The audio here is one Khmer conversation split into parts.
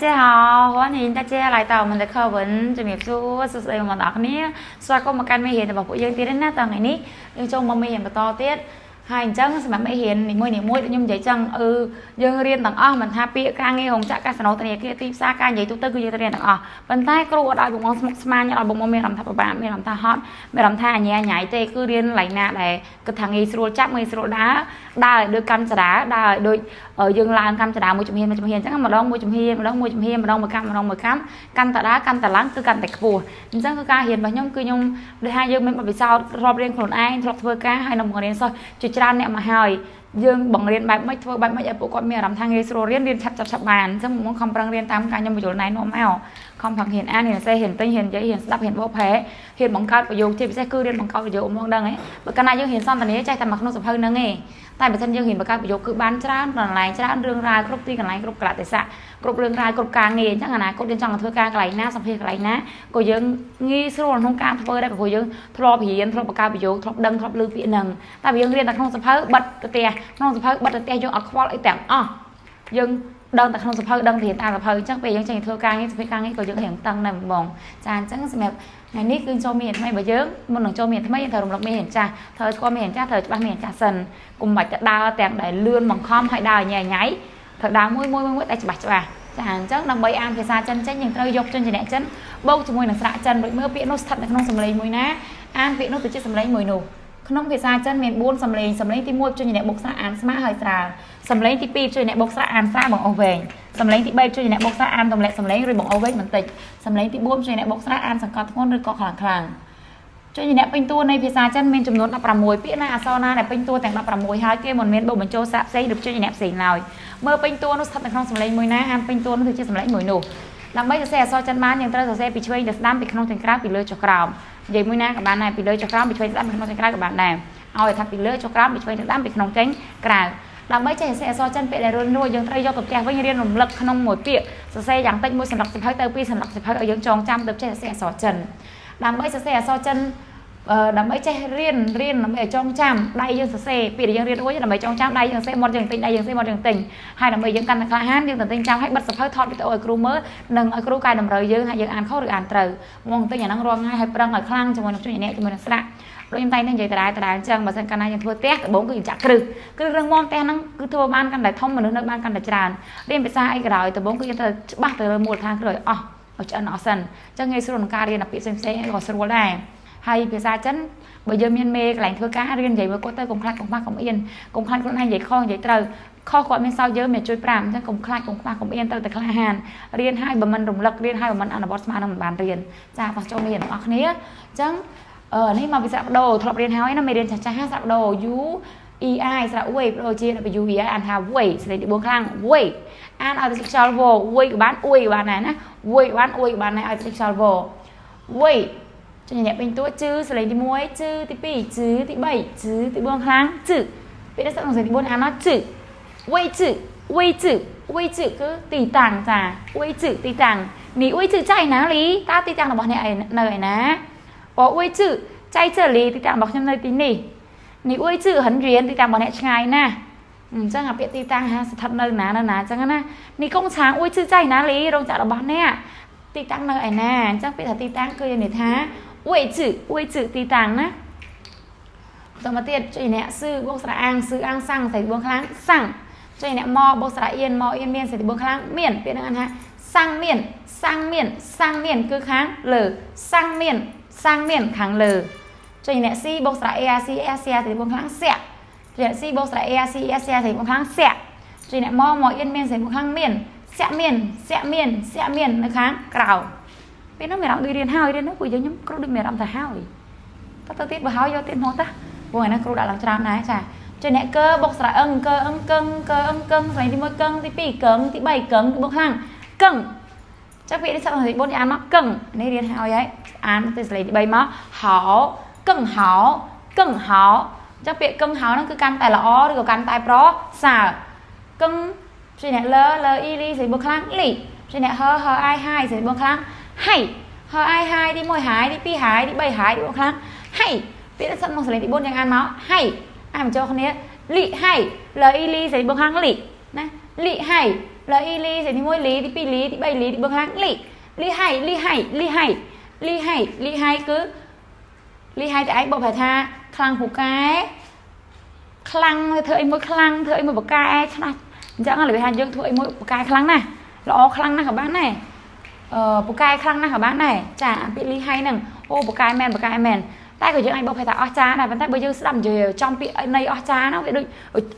大家好，欢迎大家来到我们的课文ជំរាបសួរសួស្តីបងប្អូនទាំងអស់គ្នាស្វាគមន៍មកកាន់មេរៀនរបស់ពួកយើងទៀតណាតថ្ងៃនេះយើងចូលមកមេរៀនបន្តទៀតហើយអញ្ចឹងសម្រាប់មេរៀននីមួយៗដូចខ្ញុំនិយាយចឹងយើងរៀនទាំងអស់មិនថាពាក្យការងាររោងចក្រកាសណូធនាគារទីផ្សារការនិយាយទូទៅគឺយើងរៀនទាំងអស់ប៉ុន្តែគ្រូអត់ឲ្យបងប្អូនស្មុគស្មាញអត់ឲ្យបងប្អូនមានអារម្មណ៍ថាពិបាកមានអារម្មណ៍ថាហត់មានអារម្មណ៍ថាអញ្ញាញ៉ៃទេគឺរៀនឡៃណាដែលគិតថាងាយស្រួលចាប់ងាយស្រួលដើរដើរដូចកម្មចរាដើរដូចយើងឡើងកម្មចរាមួយជំហានមួយជំហានអញ្ចឹងម្ដងមួយជំហានម្ដងមួយជំហានម្ដងមួយកម្មម្ដងមួយកម្មកាន់តែដើរកាន់តែឡើងគឺកាន់តែខ្ពស់អញ្ចឹងគឺការរៀនរបស់ខ្ញុំគឺខ្ញុំដូចថាយើងមានបទពិសោធន៍រាប់រៀនខ្លួនឯងធ្លាប់ធ្វើការហើយនឹងបង្រៀនសិស្សជាច្រើនអ្នកមកហើយយើងបង្រៀនបែបម៉េចធ្វើបែបម៉េចឲ្យពួកគាត់មានអារម្មណ៍ថាងាយស្រួលរៀនរៀនឆាប់ចាប់ឆាប់បានអញ្ចឹងមកខំប្រឹងរៀនតាមការខ្ញុំបញ្យល់ណែនាំមកខំប្រឹងរៀនអានរៀនសរសេររៀនទិញរៀននិយាយរៀនស្ដាប់រៀនបកប្រែរៀនបង្កើតប្រយោគជាពិសេសគឺរៀនបង្កើតប្រយោគមកដឹងហ៎បើកាលណាយើងរៀនសន្ទនាចេះតែមកក្នុងសភៅហ្នឹងឯងតែបើមិនយើងរៀនបង្កើតប្រយោគគឺបានច្រើនកន្លែងច្រើនរឿងរ៉ាវគ្រប់ទីកន្លែងគ្រប់កលៈទេសៈគ្រប់រឿងរ៉ាវគ្រប់ការងារអញ្ចឹងអនាគតយើងចង់ធ្វើការកន្លែងណាសម្ភារកន្លែងណាក៏យើងងាយស្រួលក្នុងការធ្វើដែរព្រោះយើងធ្លាប់រៀនធ្លាប់បង្កើតប្រយោគធ្លាប់ដឹងធ្លាប់ឮពាក្យហ្នឹងតែបើយើងរៀនតែក្នុងសភៅបិទទៅផ្ទះក្នុងសភៅបិទទៅផ្ទះយើងអត់ខ្វល់អីទាំងអស់យើងដឹងតែក្នុងសភៅដឹងរៀនតាមសភៅអញ្ចឹងពេលយើងចេញធ្វើការងារសម្ភារការងារក៏យើងរៀងតឹងដែរហ្មងចាអញ្ចឹងសម្រាប់ថ្ងៃនេះគឺចូលមានថ្មីបើយើងមុននឹងចូលមានថ្មីយើងត្រូវរំលឹកមេរៀនចាស់ត្រូវស្គាល់មេរៀនចាស់ត្រូវច្បាស់មេរៀនចាស់សិនកុំបាច់ទៅដើរទាំងដែលលឿនបង្ខំហើយដើរញ៉ៃញ៉ៃត្រូវដើរមួយមួយមួយតែច្បាស់ច្បាស់ចាអញ្ចឹងដើម្បីអានភាសាចិនចេញយើងត្រូវយកជនជាតិចិនបូកជាមួយនឹងស្រៈចិនដូចមើលពាក្យនោះស្ថិតនៅក្នុងសំឡេងមួយណាអានពាក្យនោះទៅជាសំឡេងមួយនោះក្នុងភាសាចិនមាន4សំឡេងសំឡេងទី1ជនជាតិបុកស្រៈអានស្មាហើយស្រាលសំឡេងទី2ជនជាតិបុកស្រៈអានស្រាបងអូសវែងសំឡេងទី3ជនជាតិបុកស្រៈអានទម្លាក់សំឡេងឬបងអូសវែងបន្តិចសំឡេងទី4ជនជាតិបុកស្រៈអានសង្កត់ធ្ងន់ឬក៏ខ្លាំងខ្លាំងជនជាតិពេញតួនៃភាសាចិនមានចំនួន16ពាក្យណាអក្សរណាដែលពេញតួទាំង16ហើយគេមិនមានបូកបញ្ចូលស្រៈផ្សេងឬជនជាតិផ្សេងឡើយមើលពេញតួនោះស្ថិតនៅក្នុងសំឡេងមួយណាអានពេញតួនោះគឺជាសំឡេងមួយនោះដើម្បីសរសេរអក្សរចិនបានយើងត្រូវសរសេរពីឆ្វេងទៅស្ដាំពីក្នុងទៅក្រៅពីលើចុះក្រោមនិយាយមួយណាក៏បានដែរពីលើចុះក្រោមពីឆ្វេងទៅស្ដាំពីក្នុងទៅក្រៅក៏បានដែរឲ្យថាពីលើចុះក្រោមពីឆ្វេងទៅស្ដាំពីក្នុងចេញក្រៅដើម្បីចេះសរសេរអក្សរចិនពាក្យដែលរួចយើងត្រូវយកទៅផ្ទះវិញរៀនរំលឹកក្នុងមួយពាក្យសរសេរយ៉ាងតិចមួយសន្លឹកសភៅទៅពីរសន្លឹកសភៅឲ្យយើងចងចាំទៅចេះសរសេរអក្សរចិនដើម្បីសរសេរអក្សរចិនដើម្បីចេះរៀនដើម្បីឲ្យចងចាំដៃយើងសរសេរពាក្យដែលយើងរៀនរួចដើម្បីចងចាំដៃយើងសរសេរមាត់យើងទិញដៃយើងសរសេរមាត់យើងទិញហើយដើម្បីយើងកាន់តែក្លាហានយើងទៅទិញចាំឲ្យបិទសភៅថតវីដេអូឲ្យគ្រូមើលនិងឲ្យគ្រូកែតម្រូវយើងថាយើងអានខុសឬអានត្រូវមកទិញអាហ្នឹងរាល់ថ្ងៃឲ្យប្រឹងឲ្យខ្លាំងជាមួយនឹងជួយអ្នកជាមួយនឹងស្រាក់ដូចខ្ញុំតែងតែនិយាយដដែលអញ្ចឹងបើសិនកាលណាយើងធ្វើផ្ទះដំបូងគឺយើងចាក់គ្រឹះគ្រឹងមាំផ្ទះហ្នឹងគឺធ្វើបានកាន់តែធំមនុស្សនៅបានកាន់តែច្រើនរៀនភាសាអីក៏ដោយដំបូងគឺយើងត្រូវច្បាស់ទៅលើមូលដ្ឋានគ្រឹះឲ្យអស់ឲ្យឆ្អិនអស់សិនអញ្ចឹងងាយស្រួលក្នុងការរៀនអាពាក្យផ្សេងៗក៏ស្រួលដែរហើយភាសាចិនបើយើងមានមេកន្លែងធ្វើការរៀននិយាយមួយគាត់ទៅកុំខ្លាចកុំខ្វះកុំអៀនកុំខ្លាចខ្លួនឯងនិយាយខុសនិយាយត្រូវខុសគាត់មានសោយយើងមានជួយប្រាំអញ្ចឹងកុំខ្លាចកុំខ្វះកុំអៀនត្រូវតែក្លាហានរៀនហើយបើមិនរំលឹករៀនហើយបើមិនអនុវត្តស្មើនឹងមិនបានរៀនចាតោះចូលមេរៀនទាំងអស់គ្នាអញ្ចឹងនេះមកពីស្រៈបដូរធ្លាប់រៀនហើយណាមេរៀនចាស់ចាស់ស្រៈបដូរ U E I ស្រៈ W បដូរជា W E I អានថា W សលេងទី4ខ្លាំង W អានឲ្យទៅខ្យល់ W W ក៏បាន U ក៏បានដែរណា W ក៏បាន U ក៏បានដែរឲ្យទៅខ្យល់ W W ជនជាតិពេញតួជឺសលេងទី1ជឺទី2ជឺទី3ជឺទី4ខ្លាំងជឺពេលនេះសលេងទី4អានមកជឺ位置位置位置គឺទីតាំងចា位置ទីតាំង你位置在哪里តើទីតាំងរបស់អ្នកនៅឯណា我位置在这里ទីតាំងរបស់ខ្ញុំនៅទីនេះ你位置很远ទីតាំងរបស់អ្នកឆ្ងាយណាស់អញ្ចឹងអាពាក្យទីតាំងហាស្ថិតនៅណានៅណាអញ្ចឹងណា你工厂位置在哪里រោងចក្ររបស់អ្នកទីតាំងនៅឯណាអញ្ចឹងពាក្យថាទីតាំងគឺនិយាយថា位置位置ទីតាំងណាបន្តមកទៀតជួយអ្នកស៊ឺបូកស្រៈអាងស៊ឺអាងសាំងស្រី4ខ្លាំងសាំងជួយអ្នកមកបូកស្រៈអៀនមកអៀនមានស្រី4ខ្លាំងមានពាក្យហ្នឹងអានថាសាំងមានសាំងមានសាំងមានគឺខាងលើសាំងមានសាំងមានខាងលើជួយអ្នកស៊ីបូកស្រៈ A C S C ស្រី4ខ្លាំងសាក់ជួយអ្នកស៊ីបូកស្រៈ A C S C ស្រី4ខ្លាំងសាក់ជួយអ្នកមកមកអៀនមានស្រី4ខ្លាំងមានសាក់មានសាក់មានសាក់មាននៅខាងក្រៅពេលនោះមានអារម្មណ៍ដូចរៀនហើយរៀននោះពួកយើងខ្ញុំគ្រូដូចមានអារម្មណ៍ថាហើយតទៅទៀតបើហើយយកទៀតមកតាព្រោះឯណាគ្រូដាក់ឡើងច្រើនដែរចាជួយអ្នកកើបុកស្រៈអឹងកើអឹងកឹងកើអឹងកឹងស្រែងទី1កឹងទី2កឹងទី3កឹងទី4ខ្លាំងកឹងចាពាក្យនេះសត្វទី4អានមកកឹងនេះរៀនហើយហើយអានទៅស្រែងទី3មកហោកឹងហោកឹងហោចាពាក្យកឹងហោហ្នឹងគឺកាន់តែល្អឬក៏កាន់តែប្រសើរកឹងជួយអ្នកលើលើអ៊ីលីស្រែង4ខ្លាំងលីជួយអ្នកហឺហឺអាយហាយស្រែង4ខ្លាំងហៃហឺអាយហាយទី1ហាយទី2ហាយទី3ហាយទី4ខ្លាំងហៃពាក្យនេះសិនមកសលេងទី4យើងអានមកហៃអានបញ្ចូលគ្នាលីហៃលើអ៊ីលីស្រី4ខាងលីណាលីហៃ លអ៊ីលីសេទី1លីទី2លីទី3លីទី4ខ្លាំងលីលីហៃលីហៃលីហៃលីហៃលីហៃគឺលីហៃតែឯងបកប្រែថាខ្លាំងពូកែខ្លាំងធ្វើអីមួយខ្លាំងធ្វើអីមួយពូកែឆ្នះអញ្ចឹងឥឡូវថាយើងធ្វើអីមួយពូកែខ្លាំងណាស់ល្អខ្លាំងណាស់ក៏បានដែរពូកែខ្លាំងណាស់ក៏បានដែរចាពាក្យលីហៃហ្នឹងអូពូកែមែនពូកែមែនតែក៏យើងអាចបកប្រែថាអស្ចារ្យដែរប៉ុន្តែបើយើងស្ដាប់និយាយចំពាក្យនៃអស្ចារ្យហ្នឹងវាដូច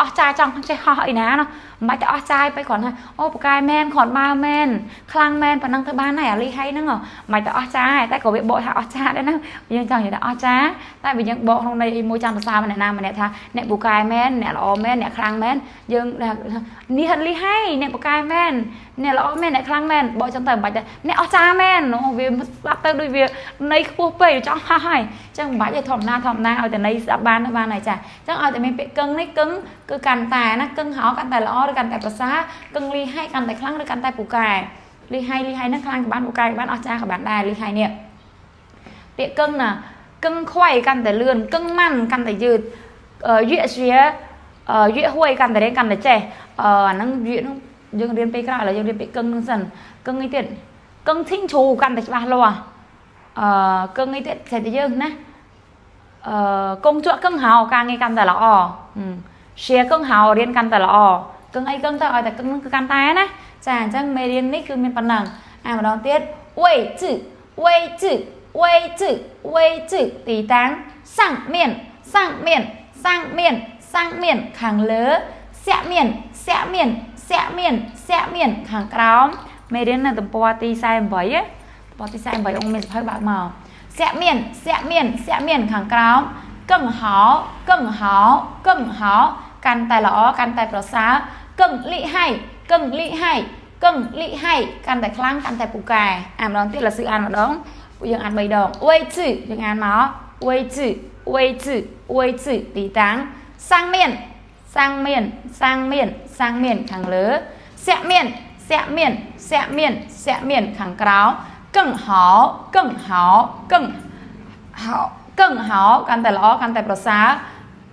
អស្ចារ្យចង់ចេះហោះអីណាណោះមិនបាច់តែអស្ចារ្យไปគ្រាន់ថាអូពូកែមែនគ្រាន់បើមែនខ្លាំងមែនប៉ុណ្ណឹងទៅបានហើយអាលីហៃហ្នឹងមិនបាច់តែអស្ចារ្យតែក៏វាបកថាអស្ចារ្យដែរណាយើងចង់និយាយថាអស្ចារ្យតែបើយើងបកក្នុងន័យអីមួយចាំភាសាម្នាក់ណាម្នាក់ថាអ្នកពូកែមែនអ្នកល្អមែនអ្នកខ្លាំងមែនយើងនេះហិតលីហៃអ្នកពូកែមែនអ្នកល្អមែនអ្នកខ្លាំងមែនបកចឹងទៅមិនបាច់តែអ្នកអស្ចារ្យមែនវាស្ដាប់ទៅដូចវាន័យខ្ពស់ពេកចង់ហោះហើយចឹងមិនបាច់ទេធម្មតាធម្មតាឲ្យតែន័យស្ដាប់បានទៅបានហើយចាចឹងឲ្យតែមានពាក្យកឹងនេះកឹងគឺកាន់តែណាកឹងហោកាន់តែល្អឬកាន់តែប្រសើរកឹងលីហៃកាន់តែខ្លាំងឬកាន់តែពូកែលីហៃលីហៃហ្នឹងខ្លាំងក៏បានពូកែក៏បានអស្ចារ្យក៏បានដែរលីហៃនេះពាក្យកឹងណាកឹងខ្វៃកាន់តែលឿនកឹងម៉ាន់កាន់តែយឺតយៈជាយៈហួយកាន់តែរៀនកាន់តែចេះអាហ្នឹងយៈហ្នឹងយើងរៀនពេលក្រោយឥឡូវយើងរៀនពាក្យកឹងហ្នឹងសិនកឹងនេះទៀតកឹងធីងជ្រូកាន់តែច្បាស់លាស់កឹងនេះទៀតចេះតែយើងណាកងជក់កឹងហៅការងារកាន់តែល្អជាកឹងហៅរៀនកាន់តែល្អកឹងអីកឹងទៅឲ្យតែកឹងគឺកាន់តែណាចាអញ្ចឹងមេរៀននេះគឺមានប៉ុណ្ណឹងអាម្ដងទៀតវេជឺវេជឺវេជឺវេជឺទីតាំងសាំងមានសាំងមានសាំងមានសាំងមានខាងលើសាក់មានសាក់មានសាក់មានសាក់មានខាងក្រោមមេរៀននៅទំព័រទី48ទំព័រទី48អង្គមានសភៅបើកមកសាក់មានសាក់មានសាក់មានខាងក្រោមកឹងហោកឹងហោកឹងហោកាន់តែល្អកាន់តែប្រសើរកឹងលីហៃកឹងលីហៃកឹងលីហៃកាន់តែខ្លាំងកាន់តែពូកែអាម្ដងទៀតលសឺអានម្ដងពួកយើងអាន3ដងវេជឺយើងអានមកវេជឺវេជឺវេជឺទីតាំងសាំងមានសាំងមានសាំងមានសាំងមានខាងលើសាក់មានសាក់មានសាក់មានសាក់មានខាងក្រោមកឹងហោកឹងហោកឹងហោកឹងហោកាន់តែល្អកាន់តែប្រសើរ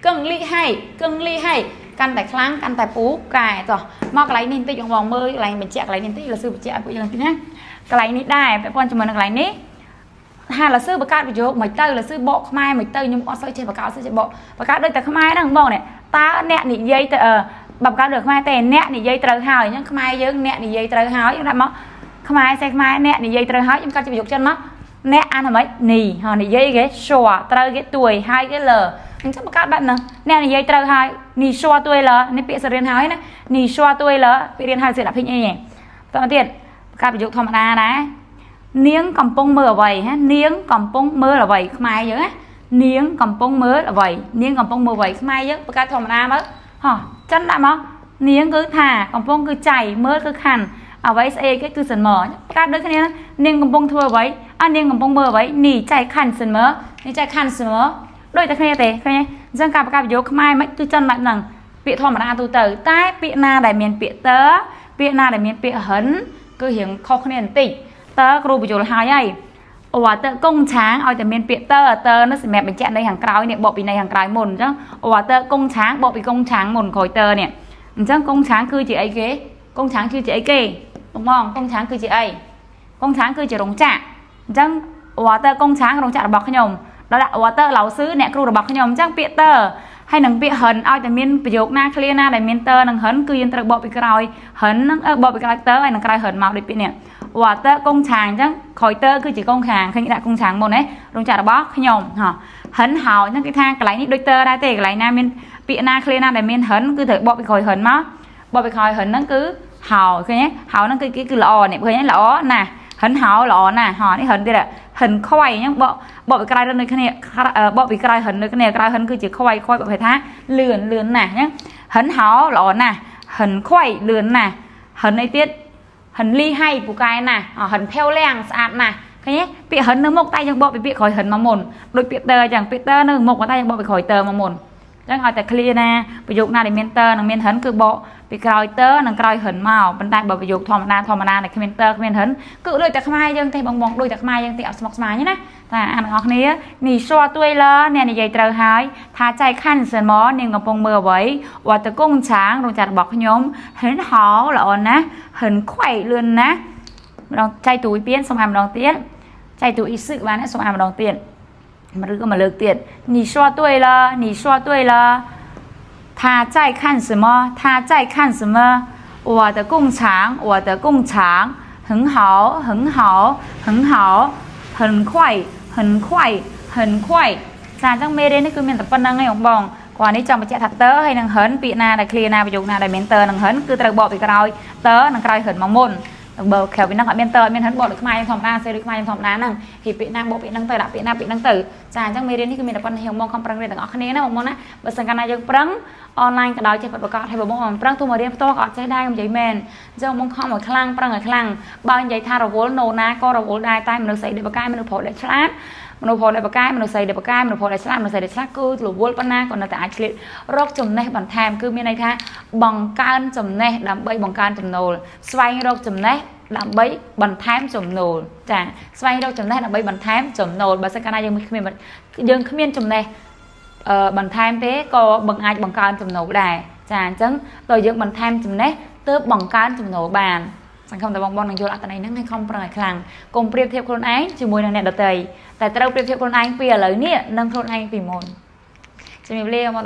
កឹងលីហៃកឹងលីហៃកាន់តែខ្លាំងកាន់តែពូកែតោះមកកន្លែងនេះបន្តិចបងមើលកន្លែងបញ្ជាក់កន្លែងនេះបន្តិចលសឺបញ្ជាក់ឲ្យពួកយើងបន្តិចណាកន្លែងនេះដែរពាក់ព័ន្ធជាមួយនឹងកន្លែងនេះហាលសឺបង្កើតប្រយោគមិនទៅលសឺបកខ្មែរមិនទៅខ្ញុំអត់សូវចេះបង្កើតសូវចេះបកបង្កើតដូចតែខ្មែរហ្នឹងបងនេះតើអ្នកនិយាយទៅបើបង្កើតដូចខ្មែរទេអ្នកនិយាយត្រូវហើយអញ្ចឹងខ្មែរយើងអ្នកនិយាយត្រូវហើយខ្ញុំដាក់មកខ្មែរសេខ្មែរអ្នកនិយាយត្រូវហើយខ្ញុំកាត់ជាប្រយោគចិនមកអ្នកអានហ្មងនេះហ៎និយាយគេชัวត្រូវគេទួយហើយគេលើអញ្ចឹងបង្កើតបែបហ្នឹងអ្នកនិយាយត្រូវហើយនេះชัวទួយលើនេះពាក្យសរៀនហើយណានេះชัวទួយលើពាក្យរៀនហើយសៀនដាក់ភិញអីហ៎បន្តទៀតបង្កើតប្រយោគធម្មតាដែរនាងកំពុងមើលអ្វីហ៎នាងកំពុងមើលអ្វីខ្មែរយើងណានាងកំពុងមើលអ្វីនាងកំពុងមើលអ្វីខ្មែរយើងបង្កើតធម្មតាមើលហ៎ចិនដាក់មកនាងគឺថាកំពុងគឺចៃមើលគឺខាន់អ្វីស្អីគេគឺសិនមកបង្កើតដូចគ្នានាងកំពុងធ្វើអ្វីអានាងកំពុងមើលអ្វីនេះចៃខាន់សិនមើនេះចៃខាន់សិនមើដូចតែគ្នាទេឃើញទេអញ្ចឹងការបង្កើតប្រយោគខ្មែរមិនគឺចិនបែបហ្នឹងពាក្យធម្មតាទូទៅតែពាក្យណាដែលមានពាក្យតើពាក្យណាដែលមានពាក្យហិនគឺរៀងខុសគ្នាបន្តិចតើគ្រូបញ្យល់ហើយហើយអូតើកងឆាងឲ្យតែមានពាក្យតើតើនោះសម្រាប់បញ្ជាក់នៅខាងក្រោយនេះបកពីនៅខាងក្រោយមុនអញ្ចឹងអូតើកងឆាងបកពីកងឆាងមុនក្រោយតើនេះអញ្ចឹងកងឆាងគឺជាអីគេកងឆាងគឺជាអីគេបងកងឆាងគឺជាអីកងឆាងគឺជារោងចក្រអញ្ចឹងអូតើកងឆាងរោងចក្ររបស់ខ្ញុំដល់ដាក់អូតើឡៅស៊ឺអ្នកគ្រូរបស់ខ្ញុំអញ្ចឹងពាក្យតើហើយនឹងពាក្យហិនឲ្យតែមានប្រយោគណាឃ្លាណាដែលមានតើនិងហិនគឺយើងត្រូវបកពីក្រោយហិននឹងបកពីក្រោយតើហើយនឹងក្រោយហិនមកដូចពាក្យនេះវ៉ាតើកងឆាងអញ្ចឹងក្រោយតើគឺជាកងឆាងឃើញដាក់កងឆាងមុនហ៎រោងចក្ររបស់ខ្ញុំហ៎ហិនហោអញ្ចឹងគេថាកន្លែងនេះដូចតើដែរទេកន្លែងណាមានពាក្យណាឃ្លាណាដែលមានហិនគឺត្រូវបកពីក្រោយហិនមកបកពីក្រោយហិនហ្នឹងគឺហោឃើញទេហោហ្នឹងគឺគេគឺល្អនេះឃើញទេល្អណាស់ហិនហោល្អណាស់ហ៎នេះហិនទៀតហិនខ្វៃអញ្ចឹងបកពីក្រោយដូចគ្នាបកពីក្រោយហិនដូចគ្នាក្រោយហិនគឺជាខ្វៃខ្វៃប្រភេទថាលឿនលឿនណាស់អញ្ចឹងហិនហោល្អណាស់ហិនខ្វៃលឿនណាស់ហិនអីទៀតហិនលីហៃពូកែណាស់ហិនភេវលាំងស្អាតណាស់ឃើញទេពាក្យហិននៅមុខតែយើងបកពីពាក្យក្រោយហិនមកមុនដូចពាក្យតើអញ្ចឹងពាក្យតើនៅមុខតែយើងបកពីក្រោយតើមកមុនអញ្ចឹងឲ្យតែឃ្លាណាប្រយោគណាដែលមានតើនិងមានហិនគឺបក ពីក្រោយតើនិងក្រោយហិនមកប៉ុន្តែបើប្រយោគធម្មតាធម្មតាដែលគ្មានតើគ្មានហិនគឺដូចតែខ្មែរយើងទេបងបងដូចតែខ្មែរយើងទេអត់ស្មុគស្មាញណាតាអានទាំងអស់គ្នានេះសួរទួយលើអ្នកនិយាយត្រូវហើយថាចៃខាន់សិនមកនាងកំពុងមើលអ្វីវត្តគង់ឆាងរោងចក្ររបស់ខ្ញុំហិនហោល្អណាស់ហិនខ្វៃលឿនណាស់ម្ដងចៃទូយពៀនសូមអានម្ដងទៀតចៃទូអ៊ីសឹកបានសូមអានម្ដងទៀតឬក៏មកលើកទៀត你说对了你说对了他在看什么他在看什么我的工厂我的工厂很好很好很好很快很快很快ចាអញ្ចឹងមេរៀននេះគឺមានតែប៉ុណ្្នឹងឯងបងគាត់នេះចង់បញ្ជាក់ថាតើហើយនឹងហិនពាក្យណាដែលឃ្លាណាប្រយោគណាដែលមានតើនឹងហិនគឺត្រូវបកពីក្រោយតើនឹងក្រោយហិនមកមុនបើក្រៅពីហ្នឹងអត់មានតើអត់មានហិនបកដូចខ្មែរធម្មតាសេដូចខ្មែរធម្មតាហ្នឹងហីពាក្យណាបកពាក្យហ្នឹងទៅដាក់ពាក្យណាពាក្យហ្នឹងទៅចាអញ្ចឹងមេរៀននេះគឺមានតែប៉ុណ្្នេះបងខំប្រឹងរៀនទាំងអស់គ្នាណាបងណាបើសិនកាលណាយើងប្រឹងអនឡាញក៏ដោយចេះប្រកបហើយបើបងមិនប្រឹងទោះមករៀនផ្ទាល់ក៏អត់ចេះដែរខ្ញុំនិយាយមែនអញ្ចឹងបងខំឲ្យខ្លាំងប្រឹងឲ្យខ្លាំងបើនិយាយថារវល់ណូណាក៏រវល់ដែរតែមនុស្សស្រីដូចបកែមនុស្សប្រុសដែលឆ្លាតមនុស្សប្រុសដែលបកែមនុស្សស្រីដែលបកែមនុស្សប្រុសដែលឆ្លាតមនុស្សស្រីដែលឆ្លាតគឺរវល់ប៉ុណ្ណាក៏នៅតែអាចឆ្លៀតរកចំណេះបន្ថែមគឺមានន័យថាបង្កើនចំណេះដើម្បីបង្កើនចំណូលស្វែងរកចំណេះដើម្បីបន្ថែមចំណូលចាស្វែងរកចំណេះដើម្បីបន្ថែមចំណូលបើសិនកាលណាយើងគ្មានចំណេះបន្ថែមទេក៏បង្អាចបង្កើនចំណូលដែរចាអញ្ចឹងតើយើងបន្ថែមចំណេះទើបបង្កើនចំណូលបានសង្ឃឹមតែបងបងនឹងយល់អត្ថន័យហ្នឹងហើយខំប្រឹងឲ្យខ្លាំងកុំប្រៀបធៀបខ្លួនឯងជាមួយនឹងអ្នកដទៃតែត្រូវប្រៀបធៀបខ្លួនឯងពីឥឡូវនេះនិងខ្លួនឯងពីមុនជំរាបលាបង